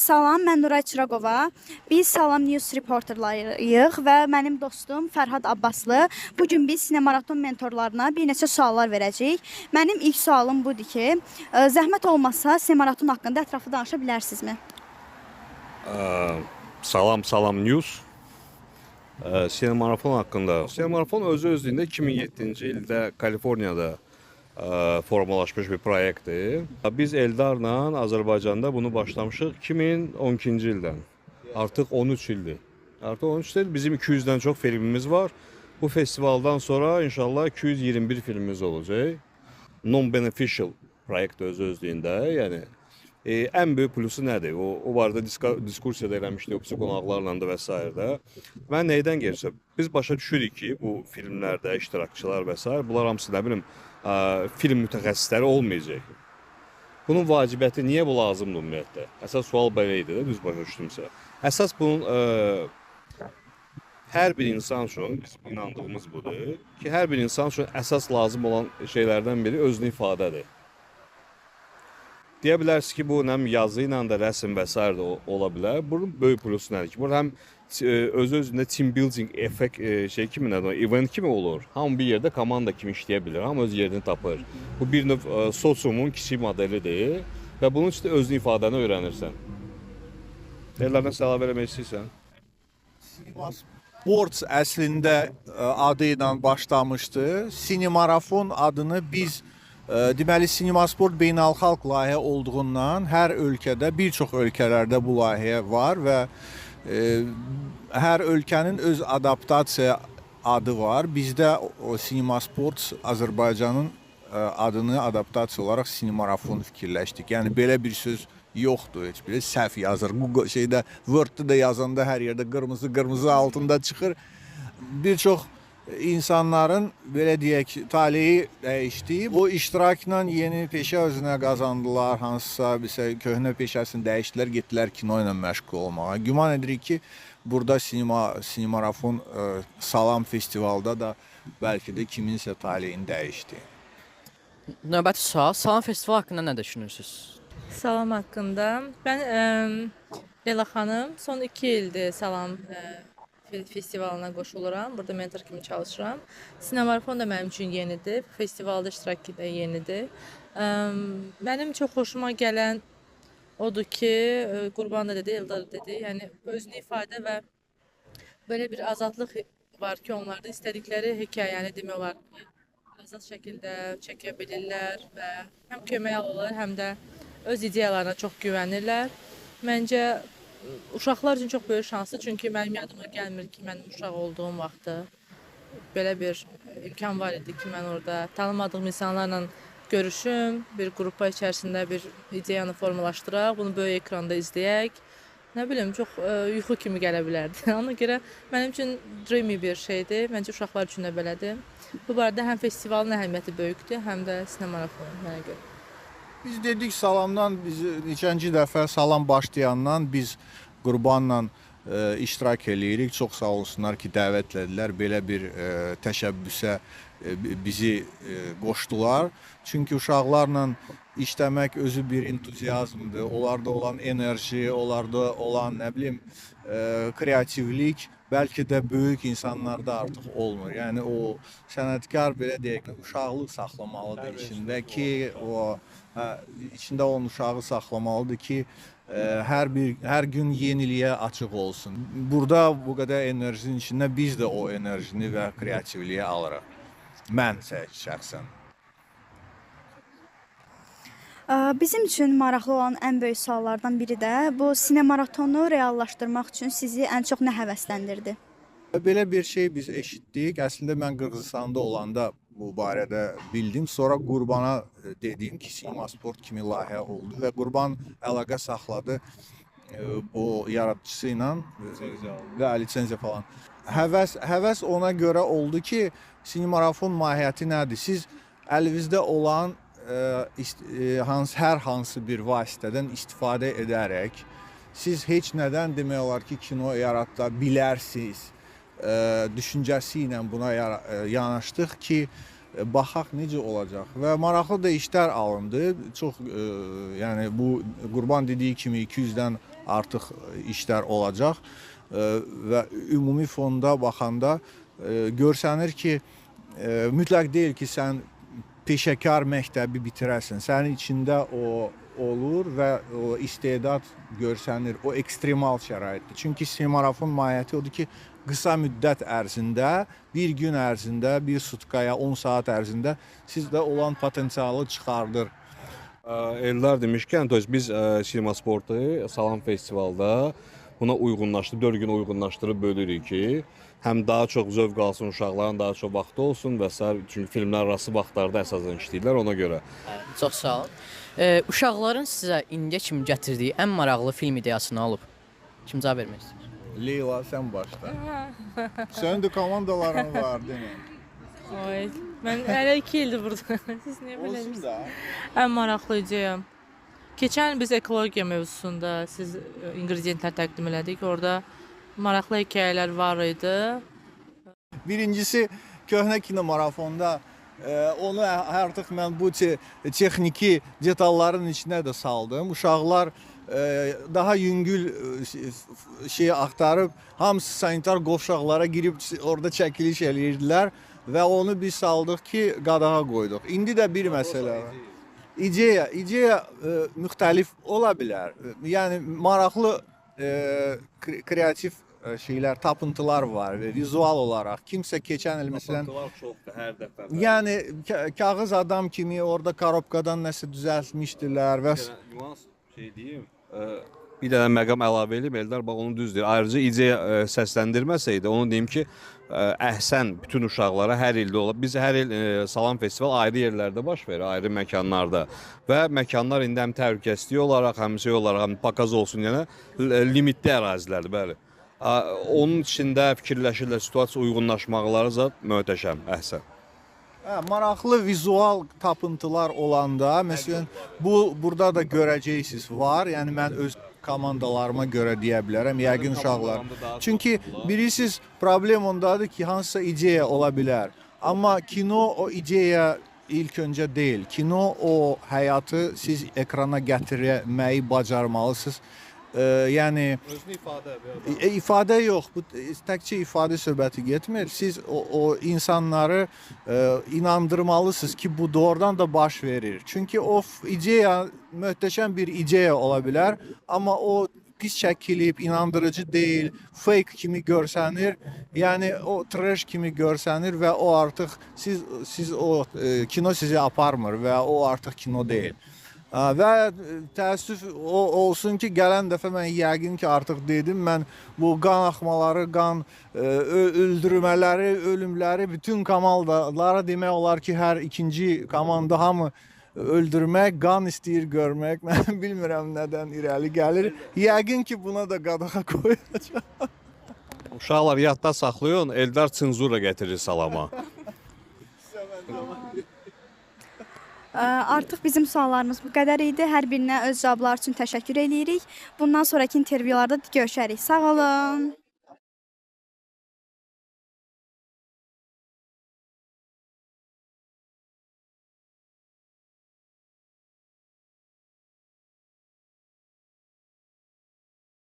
Salam, mən Nuray Çıraqova. Biz Salam News reporterlarıyıq və mənim dostum Fərhad Abbaslı. Bu gün biz sinemaraton mentorlarına bir neçə suallar verəcəyik. Mənim ilk sualım budur ki, zəhmət olmasa sinemaraton haqqında ətraflı danışa bilərsinizmi? Salam, Salam News. Sinemarafon haqqında. Sinemarafon özü özlüyündə 2007-ci ildə Kaliforniyada formalaşmış bir proyektdir. Biz Eldarla Azərbaycanda bunu başlamışıq 2012-ci ildən. Artıq 13 ildir. Artıq 13 il bizim 200-dən çox filmimiz var. Bu festivaldan sonra inşallah 221 filmimiz olacaq. Non-beneficial proyekt özü özlüyündə, yəni ən böyük plusu nədir? O barədə diskussiya da eləmişdik o qonaqlarla da və sair də. Mən neydən gəlirsə, biz başa düşürük ki, bu filmlərdə iştirakçılar və sair, bunlar hamısı nə bilim, film mütəxəssisləri olmayacaq. Bunun vacibiyyəti niyə bu lazımdır ümumiyyətlə? Əsas sual belə idi də, düz başa düşdümsə. Əsas bunun hər bir insan üçün biz inandığımız budur ki, hər bir insan üçün əsas lazım olan şeylərdən biri özünü ifadədir. Deyə bilərsiniz ki, bu nə bilim yazı ilə də rəsm və sair də ola bilər. Bunun böyük plusu nədir ki, burada həm özü-özündə team building effekt şey kimi nədir, event kimi olur. Hamı bir yerdə komanda kimi işləyə bilir, hamı öz yerini tapır. Bu bir növ sosiumun kiçik modelidir və bunun üçün də özünü ifadəni öyrənirsən. Ellərdən nəsə əlavə eləmək istəyirsən? Sports əslində adı ilə başlamışdı. Sinemarafon adını biz deməli Sinemasport beynəlxalq layihə olduğundan hər ölkədə, bir çox ölkələrdə bu layihə var və hər ölkənin öz adaptasiya adı var. Bizdə o Sinemasport Azərbaycanın adını adaptasiya olaraq Sinemarafon fikirləşdik. Yəni belə bir söz yoxdur heç biri. Səhv yazır. Google şeydə Word-də də yazanda hər yerdə qırmızı qırmızı altında çıxır. Bir çox insanların belə deyək taleyi dəyişdi. Bu iştirakla yeni peşə özünə qazandılar. Hansısa bir köhnə peşəsini dəyişdilər, getdilər kino ilə məşğul olmağa. Güman edirik ki, burada sinemarafon Salam festivalda da bəlkə də kiminsə taleyini dəyişdi. Növbəti sual, Salam festivalı haqqında nə düşünürsüz? Salam haqqında. Mən Leyla xanım, son 2 ildir Salam festivalına qoşuluram. Burada mentor kimi çalışıram. Sinemarafon da mənim üçün yenidir. Festivalda iştirak də yenidir. Mənim çox xoşuma gələn odur ki, Qurban da dedi, Eldar da dedi. Yəni özünü ifadə və belə bir azadlıq var ki, onlarda istədikləri hekayəni demək olar ki, azad şəkildə çəkə bilirlər və həm kömək alırlar, həm də öz ideyalarına çox güvənirlər. Məncə uşaqlar üçün çox böyük şansdır, çünki mənim yadıma gəlmir ki, mənim uşaq olduğum vaxtı belə bir imkan var idi ki, mən orada tanımadığım insanlarla görüşüm, bir qrupa içərisində bir ideyanı formalaşdıraq, bunu böyük ekranda izləyək. Nə bilim, çox yuxu kimi gələ bilərdi. Ona görə mənim üçün dreamy bir şeydir. Məncə uşaqlar üçün də belədir. Bu barədə həm festivalın əhəmiyyəti böyükdür, həm də sinemarafonun mənə görə. Biz dedik Salamdan, biz neçənci dəfə Salam başlayandan biz Qurbanla iştirak eləyirik. Çox sağ olsunlar ki, dəvət elədilər. Belə bir təşəbbüsə bizi qoşdular. Çünki uşaqlarla işləmək özü bir entuziazmdır. Onlarda olan enerji, onlarda olan nə bilim kreativlik bəlkə də böyük insanlarda artıq olmur. Yəni o sənətkar belə deyək, uşaqlıq saxlamalıdır içində ki, o içində olan uşağı saxlamalıdır ki, hər gün yeniliyə açıq olsun. Burada bu qədər enerjinin içində biz də o enerjini və kreativliyi alırıq. Mən şəxsən. Bizim üçün maraqlı olan ən böyük suallardan biri də bu sinemaratonu reallaşdırmaq üçün sizi ən çox nə həvəsləndirdi? Belə bir şey biz eşitdik. Əslində mən Qırğızistanda olanda bu barədə bildim. Sonra Qurbana dedim ki, Sinemasport kimi layihə oldu və Qurban əlaqə saxladı o yaradıcısı ilə və lisenziya falan. Həvəs ona görə oldu ki, sinemarafon mahiyyəti nədir? Siz əlinizdə olan hər hansı bir vasitədən istifadə edərək siz heç nədən demək olar ki, kino yarada bilərsiniz düşüncəsi ilə buna yanaşdıq ki, baxaq necə olacaq və maraqlı da işlər alındı. Çox yəni bu Qurban dediyi kimi 200-dən artıq işlər olacaq. Və ümumi fonda baxanda görsənir ki, mütləq deyil ki, sən peşəkar məktəbi bitirəsən. Sənin içində o olur və o istedad görsənir o ekstremal şəraitdə. Çünki sinemarafon mahiyyəti odur ki, qısa müddət ərzində, bir gün ərzində, bir sutkaya 10 saat ərzində sizdə olan potensialı çıxardır. Eldar demişkən, to есть biz Sinema Sportu Salam Festivalda buna uyğunlaşdırıb, 4 gün uyğunlaşdırıb bölürük ki, həm daha çox zövq alsın uşaqların, daha çox vaxtı olsun və sair. Çünki filmlər arası vaxtlarda əsasən işləyirlər ona görə. Çox sağ olun. Uşaqların sizə indiyə kimi gətirdiyi ən maraqlı film ideyası nə olub? Kim cavab vermək istəyir? Leyla, sən başla. Sənin də komandaların var, değil mi? Oy, mən hələ 2 ildir burada. Siz niyə belə Olsun edirsiniz? da. Ən maraqlı ideya. Keçən il biz ekologiya mövzusunda siz ingrediyentlər təqdim elədik. Orada maraqlı hekayələr var idi. Birincisi köhnə kinomarafonda onu artıq mən bu texniki detalların içinə də saldım. Uşaqlar daha yüngül şeyi axtarıb hamısı sanitar qovşaqlara girib orada çəkiliş eləyirdilər və onu biz saldıq ki, qadağa qoyduq. İndi də bir məsələ var. İdeya müxtəlif ola bilər. Yəni maraqlı kreativ şeylər, tapıntılar var və vizual olaraq. Kimsə keçən il məsələn Tapıntılar çoxdur hər dəfə. Yəni kağız adam kimi orada korobkadan nəsə düzəltmişdilər və Nüans şey deyim. Bir dənə məqam əlavə eləyim, Eldar bax onu düz deyir. Ayrıca ideya səsləndirməsəydi, onu deyim ki, əhsən bütün uşaqlara hər ildə ola. Biz hər il Salam Festival ayrı yerlərdə baş verir, ayrı məkanlarda və məkanlar indi həm təhlükəsizlik olaraq, həm şey olaraq, həm pakaz olsun, yəni limitli ərazilərdir, bəli. Onun içində fikirləşirlər, situasiya uyğunlaşmaqları zat möhtəşəm, əhsən. Hə, maraqlı vizual tapıntılar olanda, məsələn, bu burada da görəcəksiniz var. Yəni mən öz komandalarıma görə deyə bilərəm, yəqin uşaqlar. Çünki bilirsiniz, problem ondadır ki, hansısa ideya ola bilər. Amma kino o ideya ilk öncə deyil. Kino o həyatı siz ekrana gətirməyi bacarmalısınız. Yəni Özünü ifadə İfadə yox, bu təkcə ifadə söhbəti getmir. Siz o insanları inandırmalısınız ki, bu doğrudan da baş verir. Çünki o ideya möhtəşəm bir ideya ola bilər, amma o pis çəkilib, inandırıcı deyil, fake kimi görsənir. Yəni o trash kimi görsənir və o artıq siz o kino sizi aparmır və o artıq kino deyil. Və təəssüf o olsun ki, gələn dəfə mən yəqin ki, artıq dedim, mən bu qan axmaları, qan öldürmələri, ölümləri bütün komandalara demək olar ki, hər ikinci komanda hamı öldürmək, qan istəyir görmək. Mən bilmirəm nədən irəli gəlir. Yəqin ki, buna da qadağa qoyulacaq. Uşaqlar yadda saxlayın, Eldar senzura gətirir salama. Artıq bizim suallarımız bu qədər idi. Hər birinə öz cavabları üçün təşəkkür eləyirik. Bundan sonrakı intervyularda görüşərik. Sağ olun.